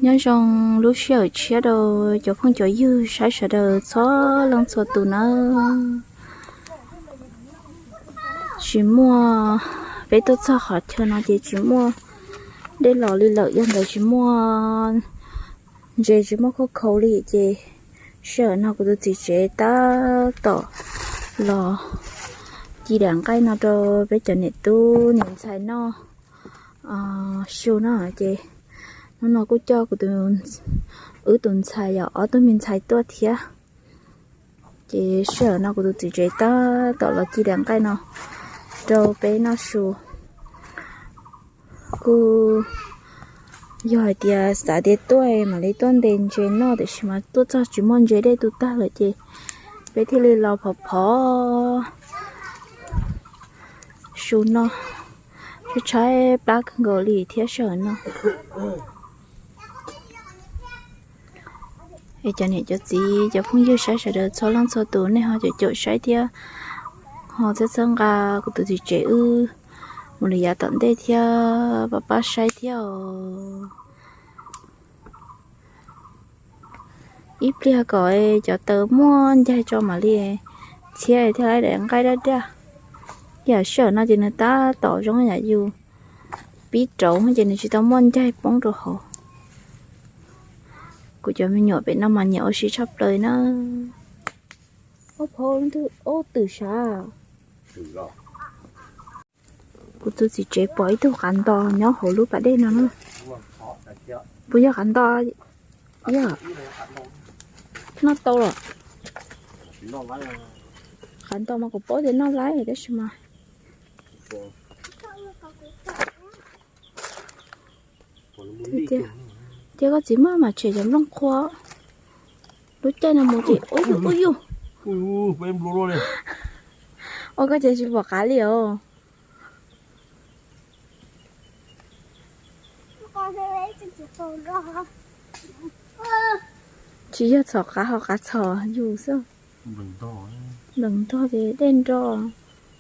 Nyob zoo lub sij hawm tshiab rau cov phooj cov ywg saib sawv daws txhua leej txhua tus nawb. Tsis muaj, peb tuaj txog qhov chaw no ces tsis muaj dej los li lawm, yog ntawd tsis muaj ntses tsis muaj khauj khau li ces sij hawm no kuv tus txiv tsev tab tom los ci daim nqaij no rau peb cov niam tub niam ntxhais noj su no ces hnub no kuj coj kuv tus, wb tus ntxhais yog ob tug me ntxhais tuaj thiab. Ces sij hawm no kuv tus txiv tsev tab tom los ci daim nqaij no rau peb noj su. Kuj yog hais tias xav tias tuaj mam li tuaj ntes ntses noj tiam sis mas tuaj txog tsis muaj ntses, dej tu tag lawm ces peb thiaj li los phov phov su noj, tshaib plab kawg nkaus li thiab sij hawm no. Es cov niam cov txiv cov phooj ywg saib sawv daws txhua leej txhua tus nej ho caum caum saib thiab, ho txhawb txhawb nqa kuv tus txiv tsev wb mus lawm yav tom ntej thiab pab pab saib thiab os. Ib pliag kom cov taws muaj ncaig tso mam li txhiab thiaj li daim nqaij daj daj. Yam sij hawm no ces nws tab tom zoo yam yus pib rauv ces nws tsis tau muaj ncaig poob rau hauv. Kuv cov me nyuam pem no mas nyiam ua si tshaj plaws na. Ub, phauj, ub twm sav. Kuv tus txiv tsev pom ib tug qav nto nyob hauv lub pas dej no na. Puas yog qav nto? Yog. Noj tau los? Qav nto mas kuv paub tias noj laib tab sis mas ces koj txiv maj mam tshem cov nplooj qhuav. Lub caij no mus ces ub yug ub yug. Ua koj ces tsis pom qav li os. Tsis yog txhom qav ho qav txhom yus xwb. Nplees ntog ces dej nro,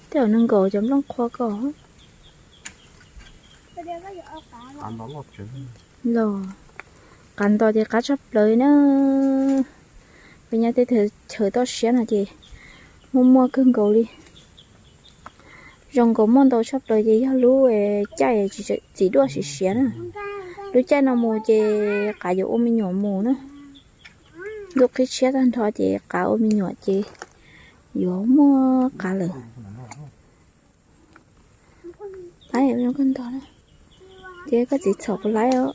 tej zaum nws nkaum cov nplooj qhuav ko. Los, qav nto ces qab tshaj plaws na. Peb nyob tej chaw toj siab no ces muaj muaj kawg nkaus li. Zoo nkaus muaj ntau tshaj plaws ces yog lub caij txiv duaj siav siav na. Lub caij no mus ces qav yuav ua me nyuam mus na. Ntuj qhib tshiab tag nrho ces qav ua me nyuam ces yuav muaj qav lawm. Laib, koj txiv txhom puas laib os?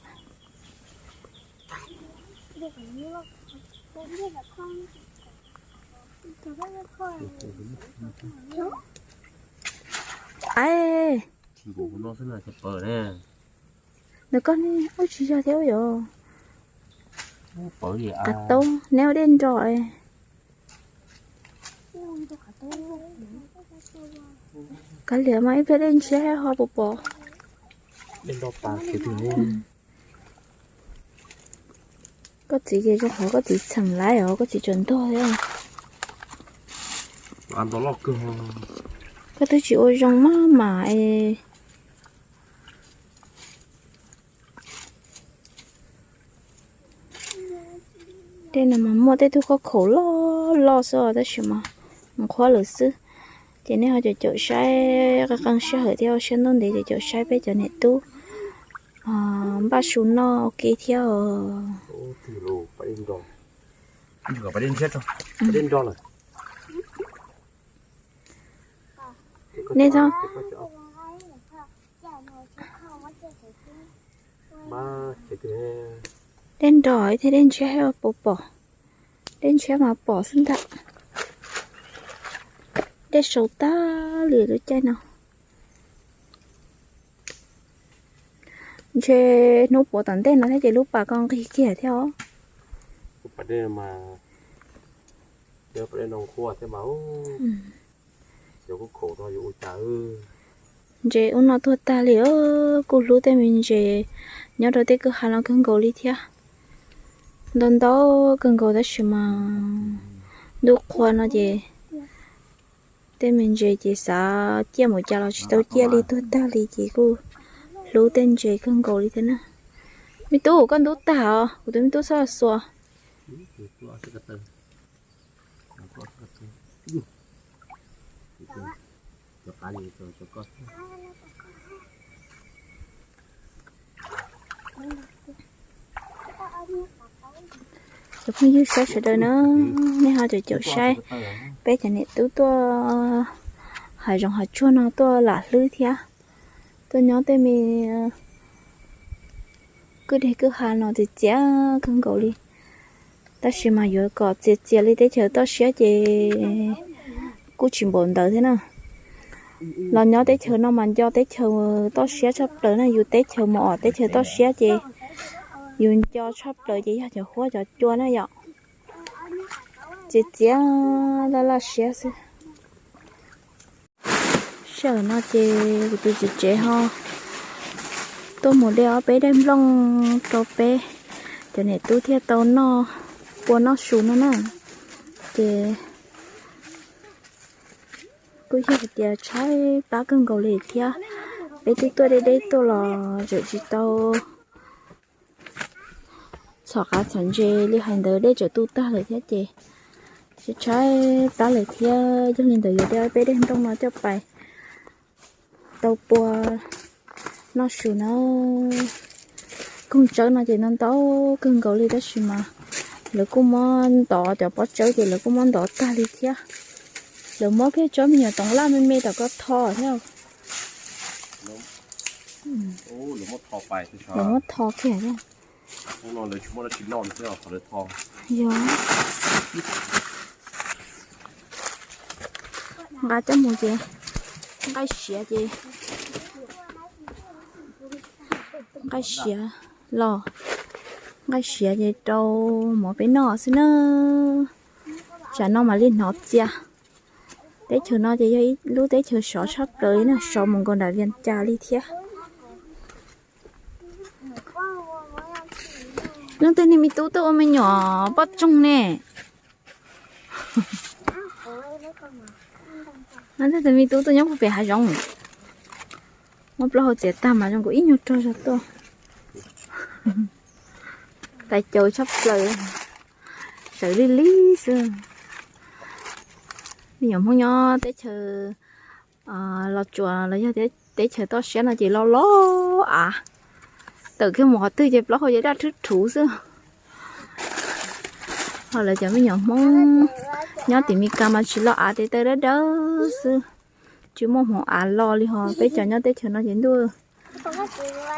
Ai, ntawm koj ne, ub tsis yog thiab ub yom. Qav taub, neb ua dej nro. Kav liam mas ib pliag dej ntshiab ho puas pom. Koj txiv ces zoo qhov koj txiv txheem laib os, koj txiv tseem ntog thiab. Koj twb tsis ua zoo maj mam es. Tej no mas muaj tej tug khauj khaum loj loj xwb tab sis mas nqhuab lawm xwb. Ces nej ho caum caum saib, qee qee sij hawm thiab ua siab ntuj ntev caum caum saib peb cov niam tub npaj su noj ua ke thiab os. Nej txhob, dej nro thiab dej ntshiab puas pom. Dej ntshiab mas pom xwb ntag. Dej sau tag li lub caij no. Ntshe hnub puav tom ntej no thiab ces lub pas ko nqig kiag thiab os. Ntses ub no tuag tag li os, kuj hlub tej me ntses nyob rau tej kwj ha no kawg nkaus li thiab. Ntau ntau kawg nkaus tab sis mas ntuj qhua no ces tej me ntses ces xav ciaj mus cas los tsis tau ciaj li, tuag tag li ces kuj hlub tej ntses kawg nkaus li thiab na. Me tub, koj ntub tag os, kuv tus me tub txhob xuas. Cov phooj ywg sawv daws na, nej ho caum caum saib peb cov niam tub tuaj hav zoov hav tsuag no tuaj lam hlwb thiab, tuaj nyob tej me kwj deg kwj ha no txias txias kawg nkaus li. Tab sis mas yuav kom txias txias li teb chaws toj siab ces kuj tsis npaum ntawd thiab na. Los nyob teb chaws no mas nco teb chaws toj siab tshaj plaws na, yus teb chaws mus om teb chaws toj siab ces yus nco tshaj plaws ces yog cov huab cov cua na yom. Txias txias laj laj siab xwb. Sij hawm no ces kuv tus txiv tsev ho tuaj mus de ob peb daim nplooj rau peb cov niam tub thiaj tau noj, pua noj su no na. Ces kuj yog hais tias tshaib plab kawg nkaus li thiab, peb twb tuaj deb deb tuaj los tseem tsis tau txhom qav txhom ntses li hais ntawd, dej tseem tu tag lawm thiab ces tshaib plab lawm thiab. Yog li ntawd yuav de ob peb daim nplooj no coj pais tau pua noj su na. Koog tsawb no ces ntau ntau kawg nkaus li tab sis mas lawv kuj muab ntov, cov pob tsawb ces lawv kuj muab ntov tag li thiab. Lawv muab kiag tsob me nyuam toov laj me me tom ko tho thiab. Lawv muab tho kiag thiab. Yog. Nqa coj mus ces nqaij siav ces, nqaij siav los, nqaij siav ces rau mov peb noj xwb na. Tsam no mam li hnov txias. Teb chaws no ces yog ib lub teb chaws sov tshaj plaws li na, sov mus nkaus nram Vias Cas li thiab. Leej twg niag me tub tuaj ua me nyuam poj tsoog ne? Leej twg me tub tuaj nyob puag pem hav zoov? Muab plaub hau txiav tag mas zoo nkaus ib nyuag rog zog tuaj. Tais caus tshaj plaws, sawv lig lig xwb. Me nyuam Hmoob nyob teb chaws Los Tsuas los yog teb chaws toj siab no ces loj loj av, tawm kiag mus qhov twg ces plaub hau ces daj rhuv rhuv xwb. Ho lawv cov me nyuam Hmoob nyob tim Mes Kas mas tsis loj av, tes taw dawb dawb xwb, tsis muaj hmoov av loj li. Ho peb cov nyob teb chaws no ces ntuj,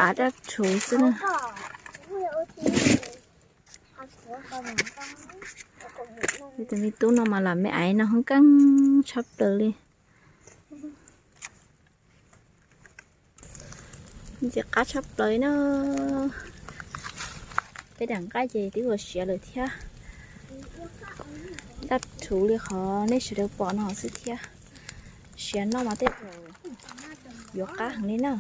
av daj rhuv xwb na. Tus me tub no mas lam me aiv no hoob keeb tshaj plaws li. Ntxim qab tshaj plaws na. Peb daim nqaij ces twb ua siav lawm thiab, daj rhuv li qhov nej sawv daws pom no xwb thiab. Siav noj mas tej zaum yuav qab heev li na.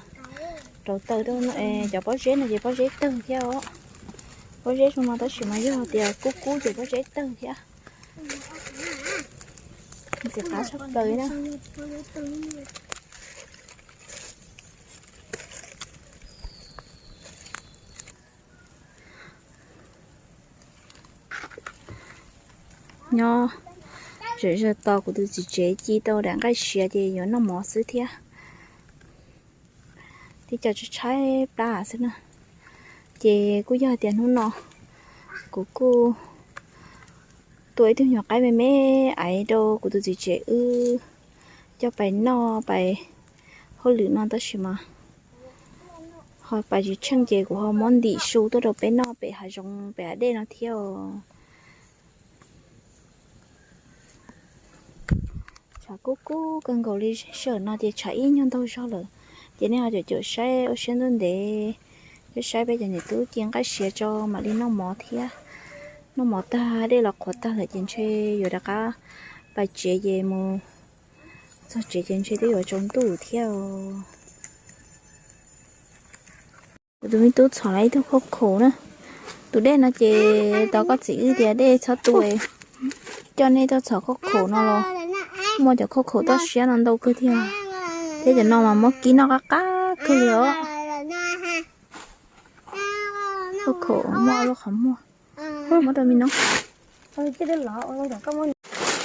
Rau taw, cov pob zeb no ces pob zeb tawg thiab os. Pob zeb zoo no tab sis mas yog tias kub kub ces pob zeb tawg thiab. Ntxim qab tshaj plaws na. Nyob zom zaws tos kuv tus txiv tsev ci tau daim nqaij siav ces yuav noj mov xwb thiab. Tib co tshaib plab xwb na. Ces kuj yog tias hnub no kuv kuj tua ib tug nyuag qaib me me aiv rau kuv tus txiv tsev wb coj pais noj pais hauj lwm no tab sis mas ho pais tsis tsheej ces kuv ho muab ntim su tuaj rau peb noj pem hav zoov pem hav dej no thiab os. Tshav kub kub kawg nkaus li, sij hawm no ces tshav ib nyuag ntaug zog lawm. Ces nej ho caum caum saib ua siab ntuj ntev, saib saib peb cov niam tub ci nqaij siav tso mam li noj mov thiab. Noj mov tag dej los qhuav tag lawm ces ntshe yuav rov qab pais tsev ces mus txog tsev ces ntshe twb yuav tsaus ntuj thiab os. Kuv tus me tub txhom lawm ib tug khauj khaum na. Tus dej no ces tau koj txiv wb tias dej txhob tu, coj nej tuaj txhom khauj khaum no los muaj cov khauj khaum toj siab no ntau kawg thiab. Thiab cov no mas muab kib noj qab qab kawg li os. Ua khaum muaj lub qhov muag. Muab rau me noob.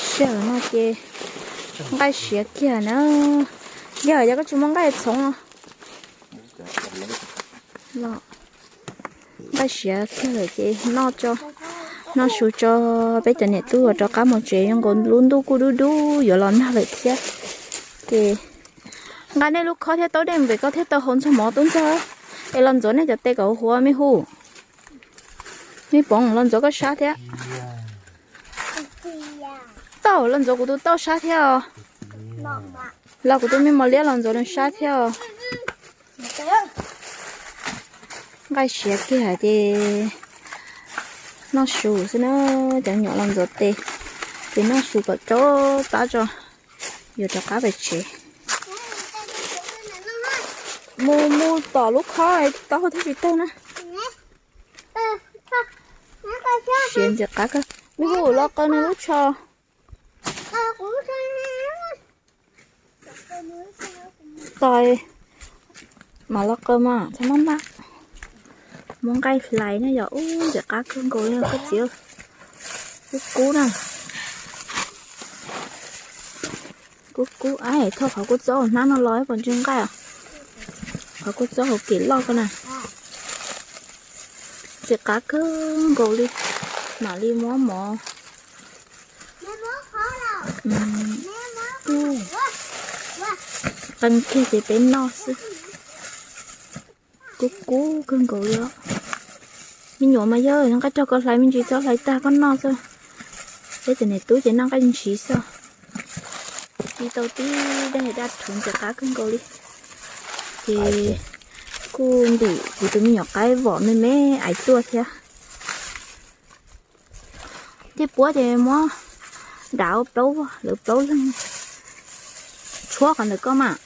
Sij hawm no ces nqaij siav kiag na. Yog yog koj tsis muaj nqaij txhoov los. Nqaij siav kiag lawm ces noj tso, noj su tso, peb cov niam tub uas rov qab mus tsev, zoo nkaus lub ntuj kuj dub dub yuav los nag lawm thiab. Ces nqa nej lub khob thiab taub dej mus pem ko thiab tau haus ntxuag mov tub ntxawg, es los ntxuav nej cov tes kom huv huv me hu. Me Poob los ntxuav koj sab thiab. Tauj los ntxuav kuv tus tauj sab thiab os. Los kuv tus me mos liab los ntxuav nws sab thiab os. Nqaij siav kiag ces noj su xwb na, cov me nyuam los ntxuav tes, ces noj su kom tsau tab tso, yuav rov qab pem tsev. Mus mus tom lub khob taub hau thiaj tsis taug na. Siav ntxim qab kawg. Me hu los qaw nws lub tsho. Tos mas los qaw mas txhob maj maj. Muab nqaij hlais na yog ub ntxim qab kawg nkaus li koj txiv. Kub kub na. Kub kub, thauj qhov kua txob hauv hnab no los puas ntsw nqaij os. Qhov kua txob hauv kem loj ko na. Ntxim qab kawg nkaus li, mam li muab mov. Qee kiag ces peb noj xwb. Kub kub kawg nkaus li os. Me nyuam mas yog nqaij rog ko hlais me ntsis txhob hlais tag koj noj xwb. Peb cov niam tub ces noj nqaij ntshiv xwb. Ci tau tib daj daj rhuv ntxim qab kawg nkaus li. Ces kuj ntim kuv tus me nyuam qaib vom me me aiv tuaj thiab. Tej puab ces muab dav ua plaub, lawv plaub leeg. Tshuab qhov ntawm koj mas.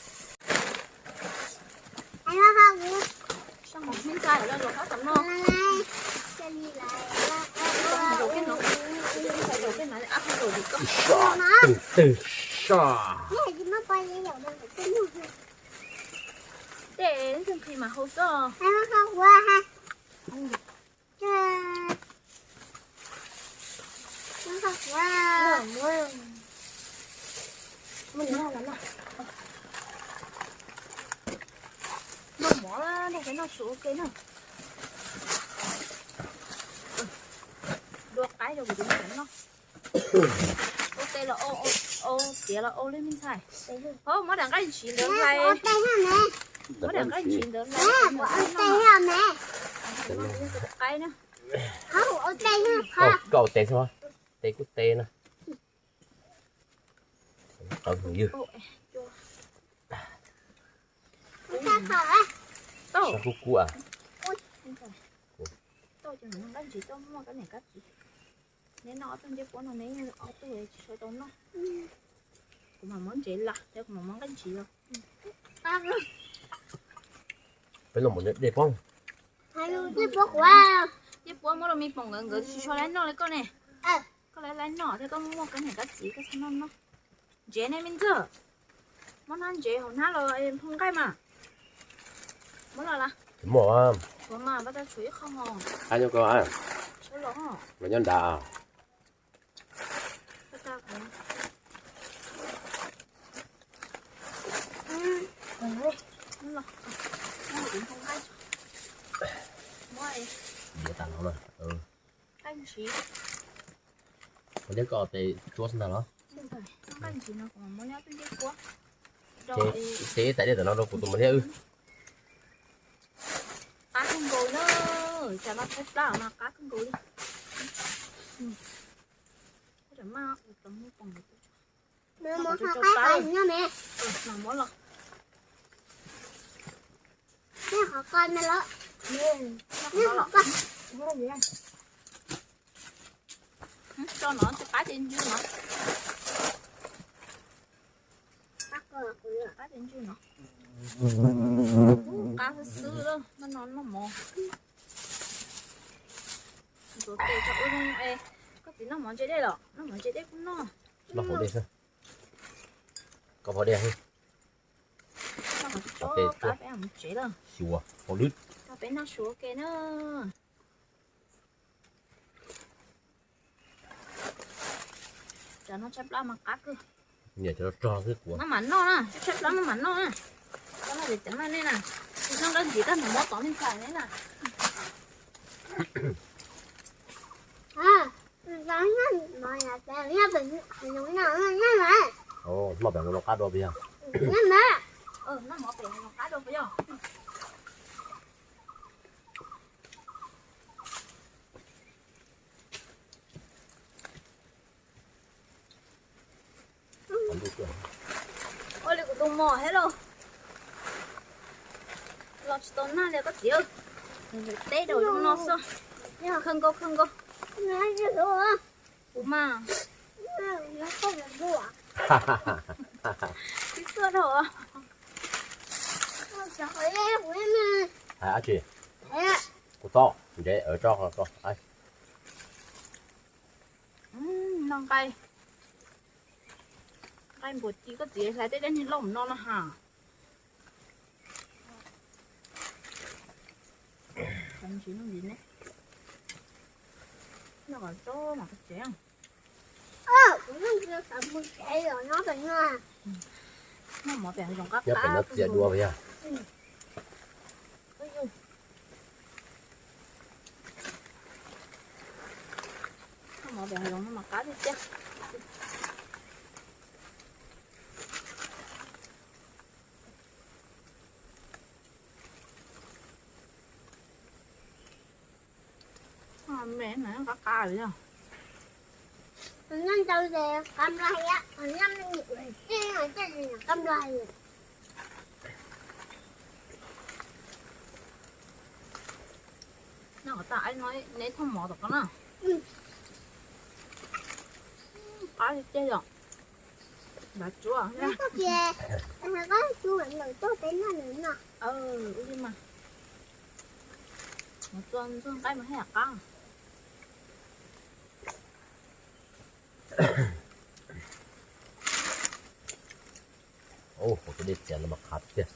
Tej nqhis mas hau xwb. Noj mov, noj su ua ke na. Dua qaib rau kuv tus me nyuam noj. Ua tes los ua, tiav los ua li me ntxhais. Hov, muab daim nqaij ntshiv ntawd hlais. Muab daim nqaij ntshiv ntawd hlais. Ua tes na. Koj ua tes xwb, tes kuj tes na. Tau ywg. Sab kub kub a. Neb noj ob tug ncej puab no, neb ob tug tsis tshua tau noj. Kuv mam muab ntsev los, kuv mam muab nqaij ntshiv los. Peb los mus dej puab. Ncej puab muab rau me Poob nkawd, nkawd tsis tshua laib noj li koj ne. Koj laib laib noj thiab koj muaj kab niam kab txiv koj txhob noj noj. Ntsev ne me ntxawg, muab hnab ntsev hauv hnab los nphoo nqaij mas. Muab los las. Muab mas, pab tau tshuav ib qho hos. Qab nyob ko, los nyob nrad. Nqaij ntshiv. Kuv thiab koj tes tsuab xwb ntag los? Nqaij ntshiv no kuv mam muab nyob twj ncej puab. Ces ib tais dej ntawm no rau kuv tus mos liab wb. Qab kawg nkaus na, tsam no tshaib plab mas qab kawg nkaus li. Tso no tsis qab ces ntsw no. Qab ces ntsw no. Qab xwb xwb, noj no noj mov. Ntxuav tes tso ua zoo es, koj txiv noj mov ntse dej los? Noj mov ntse dej kuj noj. Noj hauv dej xwb. Koj pov dej xwb. Noj qhov tsis tso, peb mus tsev lawm. Xyuas hauv lwb. Peb noj su ua ke na. Cov no tshaib plab mas qab kawg. Niam cov rog xwb kuv. No mas noj na, tshaib plab no mas noj na. Cov no ces cov no nej na. Tsis noj dab tsi tag nrho muab tov nej ntxhais nej na. Noj pem no qab dua puas yog? Noj mov pem no qab dua puas yog? Ua li kuv tus mos thiab lauj. Los tsis tau nag li koj txiv. Teb rau no xwb. Khawb nkaus khawb nkaus. Kuv mas. Tib xuaj rau. Hais dab tsi? Kuv txhob ntsev, tso tso. Noj nqaij, nqaij npua ci koj txiv hlais tej dab niag loj no no ha. Noj mov pem zoo qab qab, noj mov pem zoo no mas qab tiag tiag. Me no qab qab li yog. Noj ntau ces qab nplaig, noj me nyuam ces qab nplaig. Noj kom tag, neb thauj mov tom ko na. Qab tiag tiag yom. Npaj tsuab. Ua li mas, mus txua ntxuag nqaij mas haj yam qab. Ua, kuv dej txias no mas qab tiag.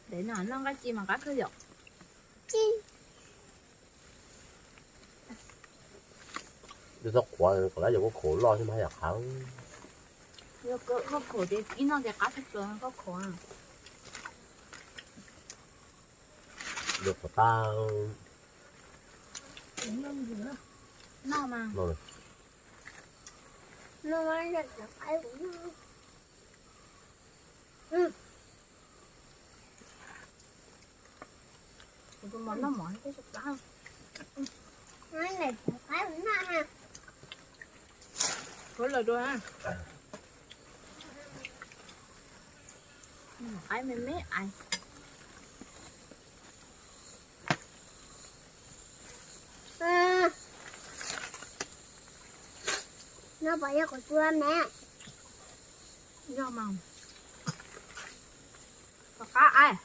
Dev no noj nqaij ci mas qab kawg yom. Txhob qhuav, kom lab yog koj khuav loj xwb mas haj yam qab. Koj khuav ces ib noj ces qab tag plaws koj khuav. Yog qhuav tag. Noj mas. Kuv tus mos noj mov thiab tsis qab. Kuv lawm dua. Qaib me me ais. No puas yog kuv tua me? Yog mas. Kom qab ais.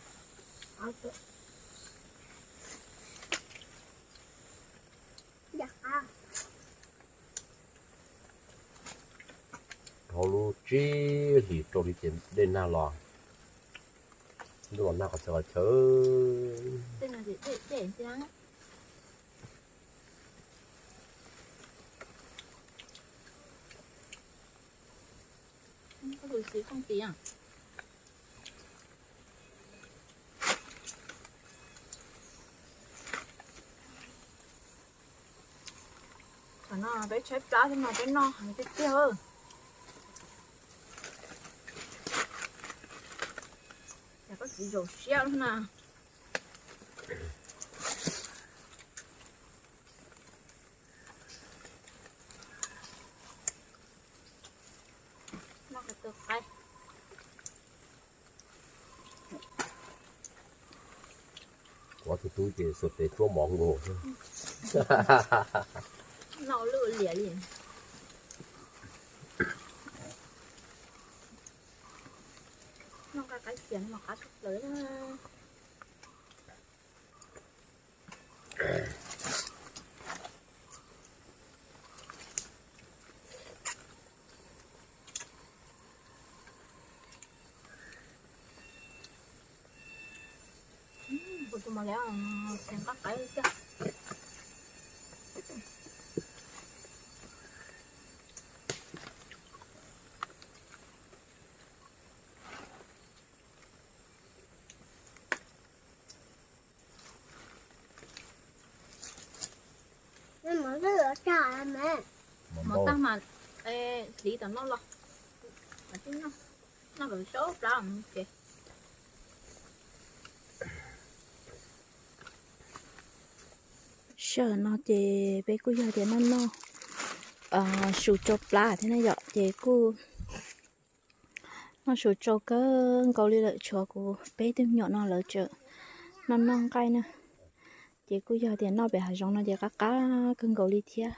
Dhau lub tsib hlis rau li ces dej nag los. Ntuj los nag qhov txhia qhov chaw. Thaum no peb tshaib plab xwb mas peb noj heev tiag tiag. Ces koj txiv zaum siab na. Noj qe tw qaib. Kuv tus tub ces xuas tes tsuab mov nkaus. Noj lwj liam li. Noj nqaij qaib xiav no mas qab tshaj plaws na. Tus mos lawm, qab qab tiag. Mov tag mas hliv tom no los, noj kom sab plab ces. Sij hawm no ces peb kuj yog tias noj noj su tsau plab thiab na yom, ces kuj noj su tsau kawg nkaus li lawm, tshuav kuv peb tug me nyuam no lawv tseem noj noj nqaij na. Ces kuj yog tias noj pem hav zoov no ces qab qab kawg nkaus li thiab.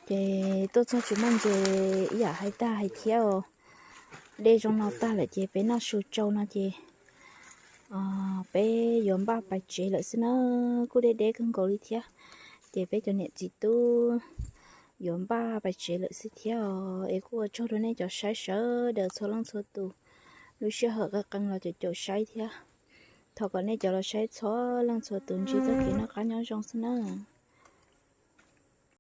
Ces tuaj txog tsis muaj ntses ib yam hais tag hais thiab os. Dej zoo no tag lawm ces peb noj su tsau no ces peb yuav npaj pais tsev lawm xwb na, kuj deb deb kawg nkaus li thiab. Ces peb cov niam txiv tub yuav npaj pais tsev lawm xwb thiab os. Es kuj ua tsaug rau nej cov saib sawv daws txhua leej txhua tus, lub sij hawm qee qee los caum caum saib thiab. Thov kom nej cov los saib txhua leej txhua tus ntsib txoj kev noj qab nyob zoo xwb na.